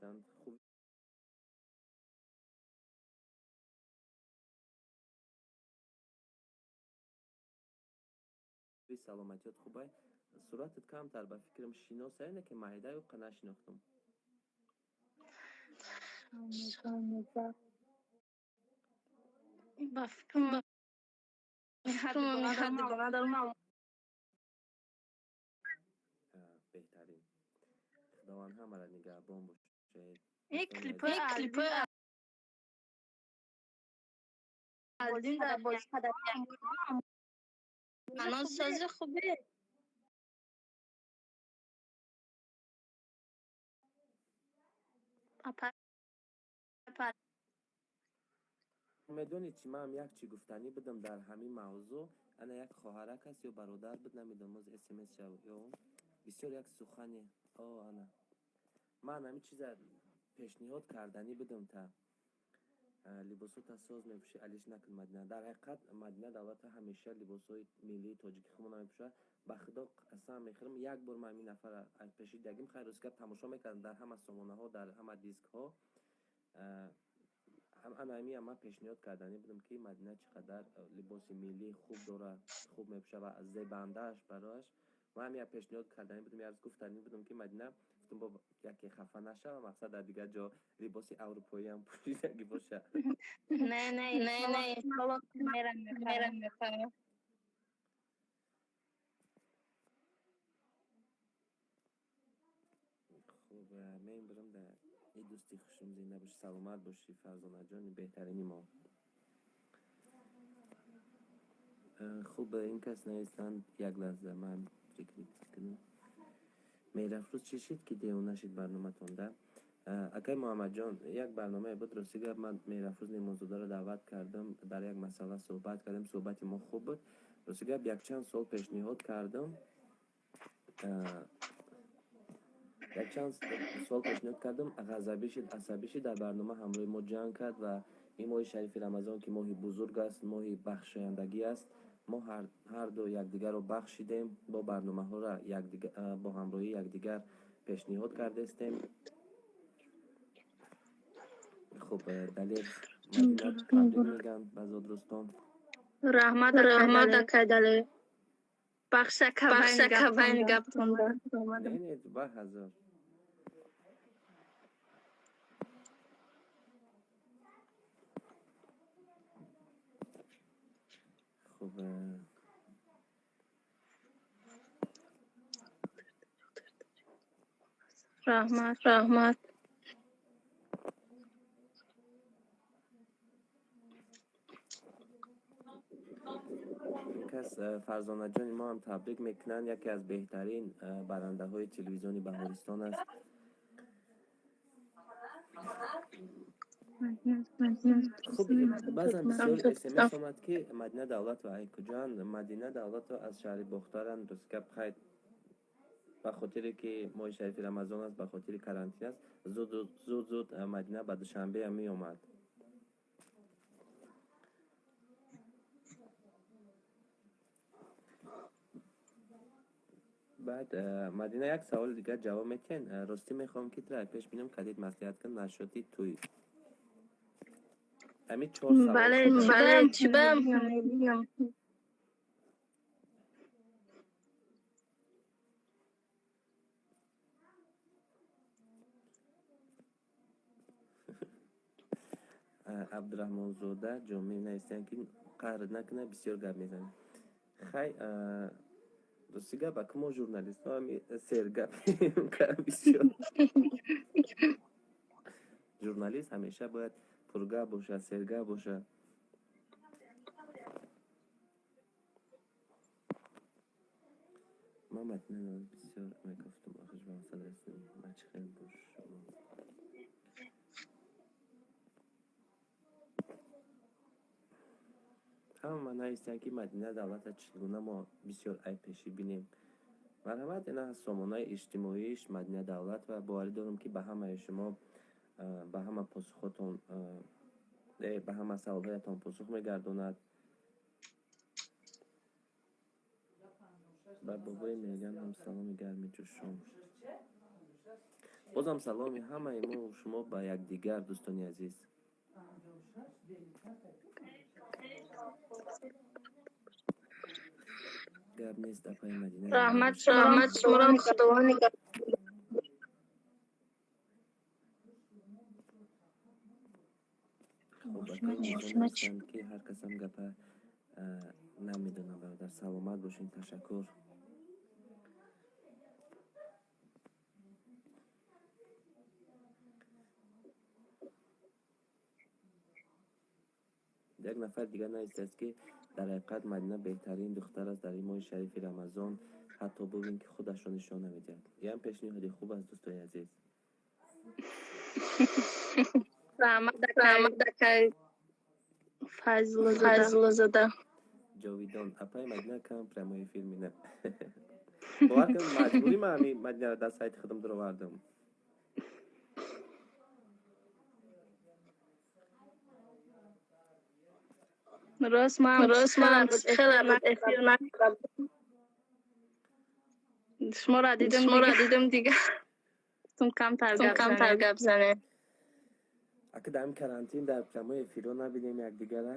Навистанд, хуби саломатиёт хубай. Суратат камтар ба фикрам шиносае, не ки майдаю қа нашинохтум. Ба фикрам надорам. Беҳтарин. Худованд ҳамаро нигаҳбон бошед. Ин клипҳои Алдин дар бозӣ Анонсози хубе. Медонед чӣ, ман як чӣ гуфтанӣ будам дар ҳамин мавзӯъ. Ана як хоҳарак аст ё бародар буд, намедонам, оз смс шав ё бисёр як сухане. О, ана ман ҳамин чиза пешниҳод карданӣ будам, та либосота соз мепӯшӣ, алиш накун, Мадина. Дар ҳақиқат Мадина Давлата ҳамеша либосҳои миллии тоҷики худмона мепӯшад. Ба худо қасам мехӯрам, як бор ман ҳамин нафара пешидагим, хайр, рӯз гап тамошо мекардам дар ҳама сомонаҳо, дар ҳама дискҳо. Ана ҳамиам ман пешниҳод карданӣ будам, ки Мадина чӣ қадар либоси миллии хуб дорад, хуб мепӯшад ва зебандааш барояш. Ман ҳамия пешниҳод карданӣ будам, як рӯз гуфтанӣ будам, ки Мадина, гуфтам, бо яке хафа нашава, мақсад дар дигар ҷо либоси аврупоиам пӯшидагӣ боша. Не, не, не, не, мерам, мехарам. Хуб, мебарам дар и дӯсти хушум. Зинда бошӣ, саломат бошӣ, Фарзонаҷони беҳтарини мо. Хуб, ин кас навистанд, як лаҳза ман прикрепить кунам. Меҳрафрӯз, чӣ шид, ки девона шид барноматонда? Акай Муҳаммадҷон, як барномае буд, рости гап, ман Меҳрафрӯз Немозодаро даъват кардам, дар як масъала суҳбат кардем, суҳбати мо хуб буд. Рости гап, якчанд сол пешниҳод кардам, якчанд сол пешниҳод кардам, ғазабӣ шид, асабӣ шид, дар барнома ҳамроҳи мо ҷанг кард. Ва ин моҳи шарифи Рамазон, ки моҳи бузург аст, моҳи бахшояндагӣ аст, мо ҳарду якдигарро бахшидем, бо барномаҳоро бо ҳамроҳии якдигар пешниҳод кардестем. Хуб, Далер, Мадина табрик мегӯям ба зодрӯзтон. Раҳмат, раҳмат, акай Далер. Бахшака байни гаптонда. Не, не, ба ҳазор. Хуб, Раҳмат, раҳмат. Ин кас, Фарзонаҷони мо ҳам табрик мекунанд, яке аз беҳтарин барандаҳои телевизиони Баҳористон аст. Хуб, баъзан бисёр смс омад, ки Мадина Давлатова ай куҷоанд. Мадина Давлатова аз шаҳри Бохтаранд. Ростгап, хайр, ба хотире ки моҳи шарифи Рамазон аст, ба хотири карантин аст, зуд зуд Мадина ба Душанбеам меомад. Баъд, Мадина, як саволи дигар ҷавоб метиҳен. Ростӣ мехоҳам, ки тра пеш бинам, кадид маслиҳат кун нашоти тӯй. Ҳамин чор савол. Бале, бале, чӣ ба? Абдураҳмонзода Ҷомӣ навистанд, ки қаҳр накунад, бисёр гап мезанем. Хай, рости гап, ака, мо журналистҳо ҳами сергап бисёр. Журналист ҳамеша бояд пургап бошад, сергап бошад. Ман Мадина бисёр мегуфтам, охир ба мақсад расидем. Ман чӣ хел бошам? Ҳама навистанд, ки Мадина Давлата чӣ гуна мо бисёр айб пешӣ бинем. Марҳамат, ина сомонаи иҷтимоиш Мадина Давлат, ва боварӣ дорам, ки ба ҳамаи шумо, ба ҳама посухотон, ба ҳама саволҳоятон посух мегардонад. Ба бобои Меҳриган ҳам саломи гарми ҷӯшон. Бозам саломи ҳамаи мо шумо ба якдигар, дӯстони азиз. Гап нест, апаи Мадина. Раҳмат, раҳмат шуморам, Худованд нигаҳ. Хуб, акаи нависанд, ки ҳар касам гапа намедонам. Бародар, саломат бошед, ташаккур. Як нафар дигар навистааст, ки дар ҳақиқат Мадина беҳтарин духтар аст дар ин моҳи шарифи Рамазон, ҳатто бубин, ки худашро нишон намедиҳад. Ям пешниҳоди хуб аст, дӯстони азиз. Раҳмат, раҳмат, акай Фазлузода. Ҷовидон, апаи Мадина кам прямой эфир мина. Бовар кунед, маҷбурӣ ман ҳамин Мадинаро дар сайти худам дуровардам. Рост, ман рост, ман хеле эфир накардам. Шуморо дидам, шуморо дидам, дига гуфтум камтар камтар гап занем. Ака, дар ҳамин карантин дар прямой эфирҳо набинем якдигара.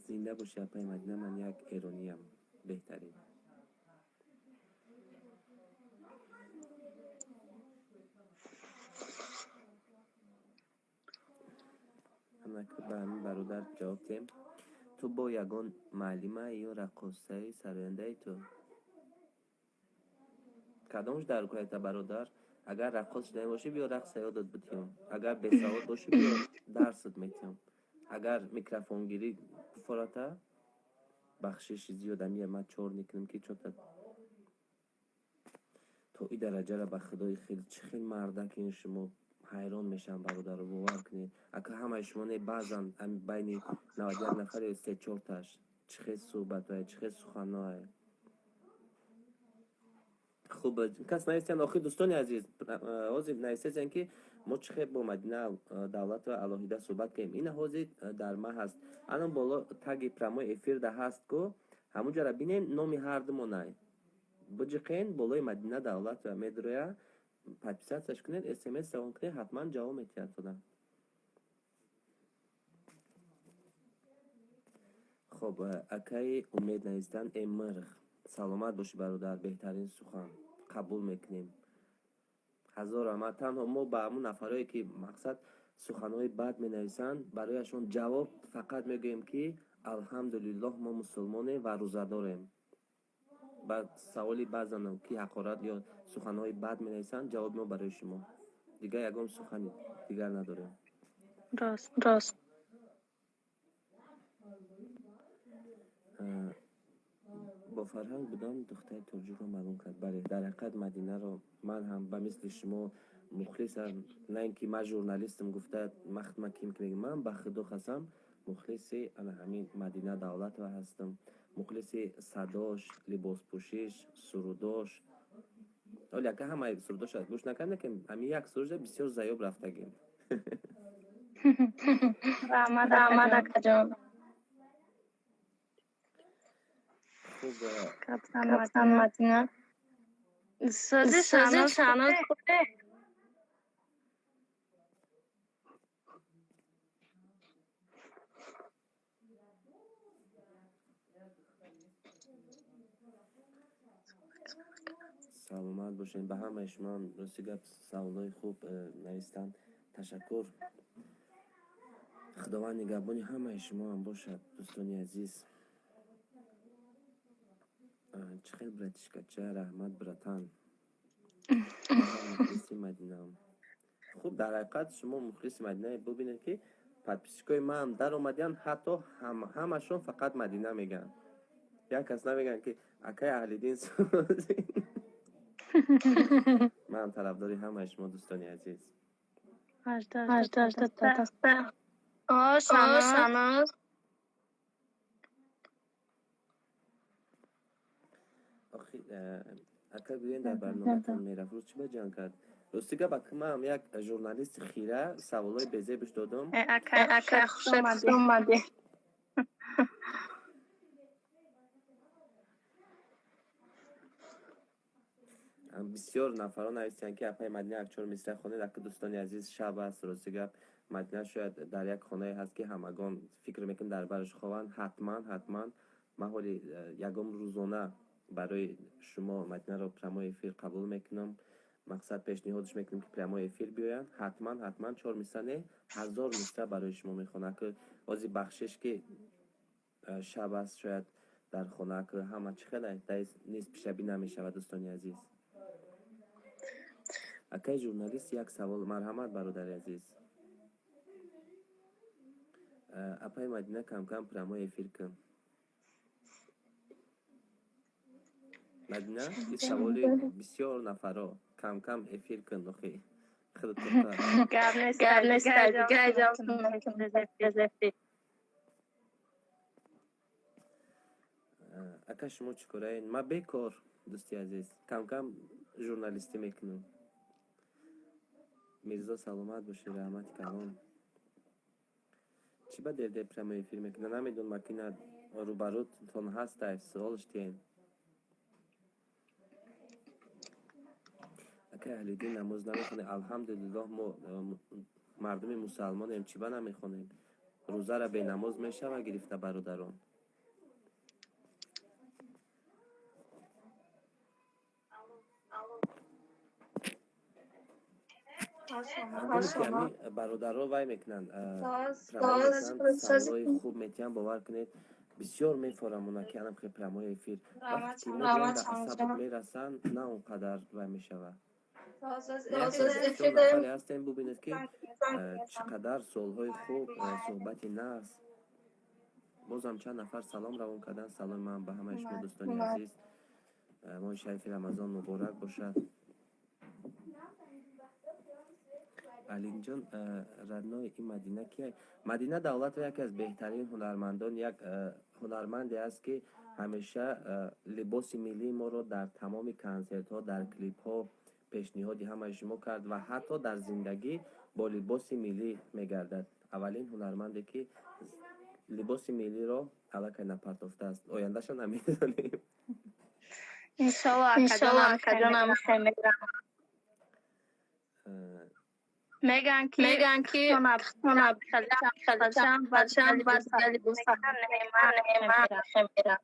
Зинда боши, апаи Мадина, ман як эрониям, беҳтарин. Анак ба ҳамин бародар ҷавоб диҳем. Ту бо ягон муаллима ё раққосаи сарояндаи ту? Кадомш дар рукоята, бародар? Агар раққос шуда бошӣ, биё рақса ёдат битиём. Агар бесавод бошӣ, биё дарсат метиём. Агар микрофонгирӣ буфората, бахшиши зиёд, амия ман чор мекунем, ки чота то и дараҷара ба худои хел чӣ хел мардакин шумо, ҳайрон мешавам, бародаро, бовар кунед. Ака, ҳамаи шумо не, баъзан байни 91 нафар ё се чорташ чӣ хел суҳбатое, чӣ хел суханное. Хуб, кас нависиянд, охир, дӯстони азиз, ҳозир нависиянд, ки мо чӣ хел бо Мадина Давлатова алоҳида суҳбат кунем. Ина ҳозир дар ма ҳаст, ана боло таги прямой эфирда ҳаст ку, ҳамунҷара бинем, номи ҳардумонай биҷиқен, болои Мадина Давлатова медроя, подписаться ш кунед, смс равон кунед, ҳатман ҷавоб метиҳад туда. Хоб, акаи Умед навистанд: э мирғ, саломат бошӣ, бародар, беҳтарин сухан, қабул мекунем, ҳазор раҳмат. Танҳо мо ба ҳамун нафарое, ки мақсад суханҳои бад менависанд, барояшон ҷавоб фақат мегӯем, ки алҳамдулиллоҳ, мо мусулмонем ва рӯзадорем. Ба саволи баъзан, ки ҳақорат ё суханҳои бад менависанд, ҷавоби мо барои шумо. Дигар ягон сухани дигар надорем. Рост, рост. Бо фарҳанг будан духтари тоҷикро маълум кард. Бале, дар ҳақиқат Мадинаро ман ҳам ба мисли шумо мухлисам, на ин ки ман журналистам гуфта махтма ким ки мегӯям, ман ба худо қасам, мухлиси ана ҳамин Мадина Давлатова ҳастам, мухлиси садош, либоспӯшиш, сурудош. Оли ака ҳамаи сурудоша гӯш накардем, ки ҳамин як суруда бисёр заёб рафтагем. Раҳмат, раҳмат, акаҷон. Хуб. Гапзан, Мадина. Сози Шаҳноз хубе? Саломат бошед ба ҳамаи шумо. Рости гап, саволҳои хуб навистанд, ташаккур. Худованд нигаҳбони ҳамаи шумоам бошад, дӯстони азиз. Чӣ хел, братишка ча, раҳмат, братан, мухлиси Мадинаам. Хуб, дар ҳақиқат шумо мухлиси Мадина. Бубинед, ки подписчик ои маам даромадиянд, ҳатто ҳамашон фақат Мадина мегӯянд, як кас намегӯянд, ки акай Аҳлиддин. Ман тарафдори ҳамаи шумо, дӯстони азиз. 88 та. О, Шаҳноз. Охи, ака, гӯен, дар барноматон мерафт, рӯз чӣ ба ҷанг кард? Рости гап, ака, ман як журналисти хира саволҳои безебиш додум. Э, акай, хушат омадӣ. Бисёр нафарон нависанд, ки апаи Мадина як чор мисра хонед. Ака, дӯстони азиз, шаб аст, рости гап, Мадина шояд дар як хонае ҳаст, ки ҳамагон фикр мекунанд, дар бараш хованд. Ҳатман, ҳатман ман ҳоли ягон рӯзона барои шумо Мадинаро прямой эфир қабул мекунам, мақсад пешниҳодш мекунем, ки прямой эфир биёянд. Ҳатман, ҳатман чор мисра не, 1000 мисра барои шумо мехонад. Ки ози бахшиш, ки шаб аст, шояд дар хона ки ҳама чӣ хеле нисфи шабӣ намешавад. Дӯстони азиз, акаи журналист, як савол. Марҳамат, бародари азиз. Апаи Мадина, камкам прямой эфир кун. Мадина, ин саволи бисёр нафаро: камкам эфир кун, охи. Гап нест, дигар ҷавоб. Ака, шумо чӣ кораед? Ман бекор, дӯсти азиз, камкам журналистӣ мекунам. Мирзо, саломат бошед, раҳмати калон. Чӣ ба дер-дер прямой эфир мекунад, намедонам. Макина рӯбарӯтон ҳастай, суолш диҳен. Акай Аҳлиддин, намоз намехонем? Алҳамдулиллоҳ, мо мардуми мусалмонем, чӣ ба намехонем? Рӯзара бенамоз мешава гирифта, бародарон? Ҳангоме ки бародаро вай мекунанд, саволҳои хуб метиҳанд, бовар кунед, бисёр мефорамона, ки анам хел прямой эфир вақте ки мебиёнд, ба асабот мерасанд, на он қадар вай мешавад. Нафаре ҳастем, бубинед, ки чӣ қадар суолҳои хуб, суҳбати нағз. Бозам чанд нафар салом равон карданд. Саломи ман ба ҳамаи шумо, дӯстони азиз. Моҳи шарифи Рамазон муборак бошад. Алимҷон родной, ин Мадина кия? Мадина Давлатова яке аз беҳтарин ҳунармандон, як ҳунарманде аст, ки ҳамеша либоси миллии моро дар тамоми консертҳо, дар клипҳо пешниҳоди ҳамаи шумо кард ва ҳатто дар зиндагӣ бо либоси миллӣ мегардад. Аввалин ҳунарманде, ки либоси миллиро аллакай напартофтааст. Ояндаша намедонем. Иншолло, акаҷонам, мерам. Мегӯянд, ки бачам мерам.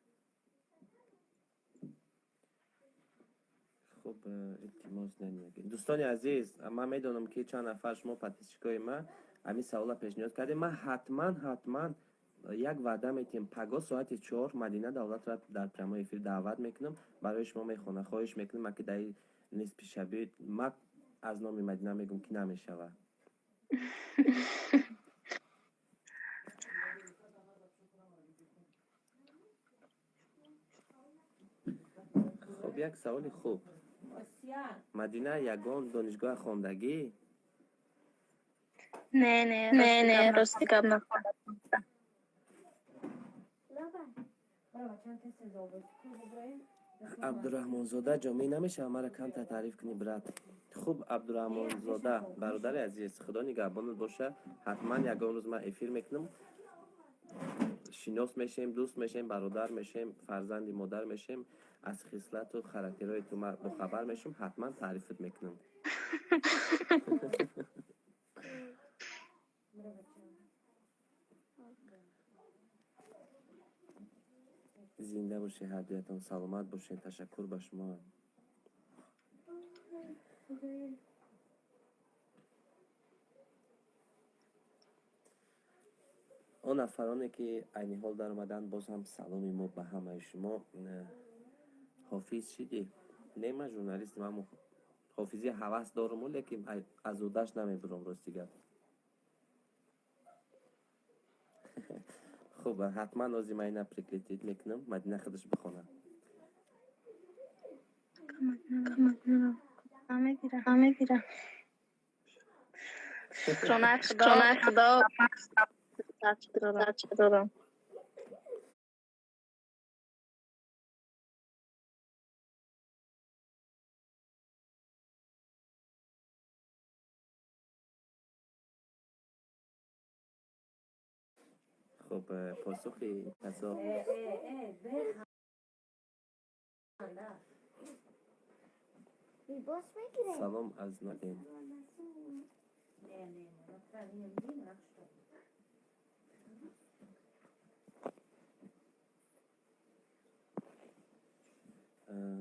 Хуб, илтимос. Дӯстони азиз, ман медонам, ки чанд нафар шумо подписчик ои ман ҳамин савола пешниҳод кардем. Ман ҳатман, ҳатман як ваъда метиҳем: пагоҳ соати 4 Мадина Давлатро дар прямой эфир даъват мекунам, барои шумо мехонам. Хоҳиш мекунам, ки дар нисфи шабӣ ман аз номи Мадина мегӯм, ки намешавад. Хуб, як саволи хуб. Мадина, ягон донишгоҳ хондагӣ? Не, не, не, не, рости гап, нахондам. Абдураҳмонзода, ҷомеъ намешава мара камтар таъриф кунӣ, брат? Хуб, Абдураҳмонзода, бародари азиз, Худо нигаҳбонат боша. Ҳатман ягон рӯз ман эфир мекунам, шинос мешем, дӯст мешем, бародар мешем, фарзанди модар мешем. Аз хислату характерҳои ту ман бохабар мешам, ҳатман таърифат мекунам. Зинда бошед ҳардуятон, саломат бошед, ташаккур ба шумо. Он нафароне, ки айни ҳол даромаданд, боз ҳам саломи мо ба ҳамаи шумо. Ҳофиз шидӣ? Не, ман журналистам. Ман ҳофизӣ ҳавас доруму, лекин аз ӯдаш намебурам, рости гап. Хуб, ҳатман ози ман ина прикрепить мекунам, Мадина худаш бихонад. Намегирам. Шукронаи Худо, дорам. Хуб, посухи касо. Салом аз Надем.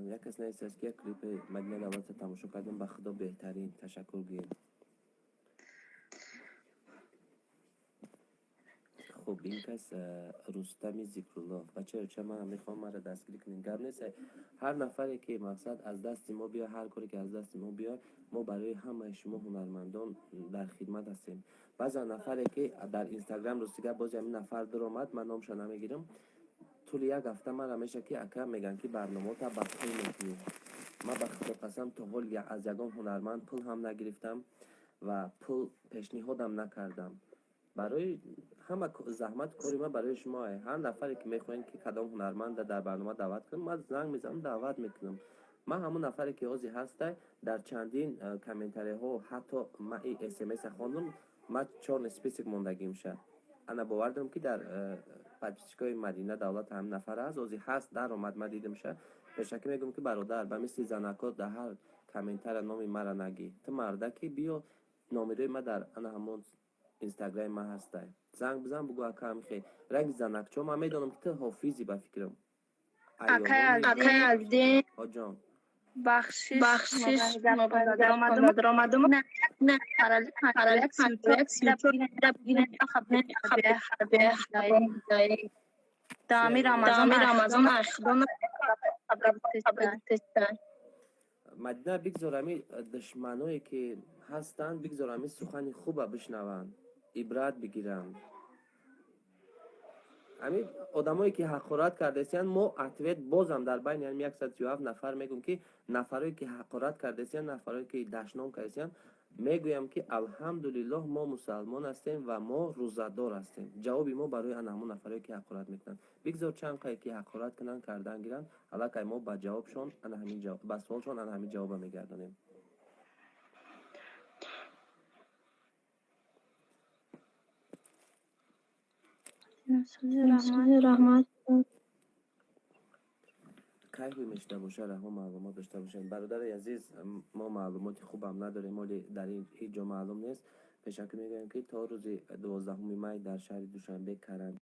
Як кас нависааст, ки як клипи Мадина Давлата тамошо кардем, ба худо, беҳтарин, ташаккур гӯем. Хуб, ин кас Рустами Зикрулло. Бачаё, ча ман мехоҳам, маро дастгирӣ кунем. Гап нест, ҳар нафаре ки, мақсад, аз дасти мо биёд, ҳар коре ки аз дасти мо биёд, мо барои ҳамаи шумо ҳунармандон дар хидмат ҳастем. Баъзан нафаре ки дар Инстаграм, рости гап, бози ҳамин нафар дуромад, ман номша намегирам, тӯли як ҳафта ман ҳамеша ки ака мегӯянд, ки барномаота ба пул мекунӣ. Ман, ба худо қасам, то ҳол аз ягон ҳунарманд пул ҳам нагирифтам ва пул пешниҳодам накардам. Барои ҳама заҳмат кори ман барои шумо. Ҳар нафаре ки мехоҳем, ки кадом ҳунарманда дар барнома даъват кунам, ман занг мезанам, даъват мекунам. Ман ҳамон нафаре ки ҳозир ҳастай, дар чандин комментариҳо, ҳатто ман и смс хондум, ман чёрный список мондагимша. Ана, бовар дорам, ки дар подписчикои Мадина Давлат ҳамин нафар аст, ҳозир ҳаст, даромад, ман дидимша. Пешакӣ мегӯям, ки бародар, ба мисли занако дар ҳар комментария номи мара нагӣ. Ту мардаки, биё, номерои ма дар ана ҳамон Инстаграми ман ҳастай, занг бизан, бугӯ: ака, ҳамихе ранги занакчо. Ман медонам, ки ту ҳофизи, ба фикрам. Акай Аздин. Ҳоҷон. Бахшиш, бахшиш, омадум. Параллел 51 34 дами Рамазон. Мадина, бигзор ами душманое ки ҳастанд, бигзор ами сухани хуба бишнаванд, ибрат бигиранд. Ами одамое ки ҳақорат кардесиянд, мо ответ бозам дар байни ами 137 нафар мегӯм, ки нафарое ки ҳақорат кардесиянд, нафарое ки дашном кардесиянд, мегӯям, ки алҳамдулиллоҳ, мо мусалмон ҳастем ва мо рӯзадор ҳастем. Ҷавоби мо барои ана ҳамон нафарое ки ҳақорат мекунанд: бигзор чанд қае ки ҳақорат кунанд, кардан гиранд, аллакай мо ба ҷавобшон ана ҳамин, ба суолшон ана ҳамин ҷавоба мегардонем. Раҳмат. Кай ҳуй мешуда боша, раҳо маълумот дошта бошем. Бародари азиз, мо маълумоти хубам надорем, оли дар ин ҳеҷ ҷо маълум нест. Пешакӣ мегӯям, ки то рӯзи 12-уми май дар шаҳри Душанбе карантин.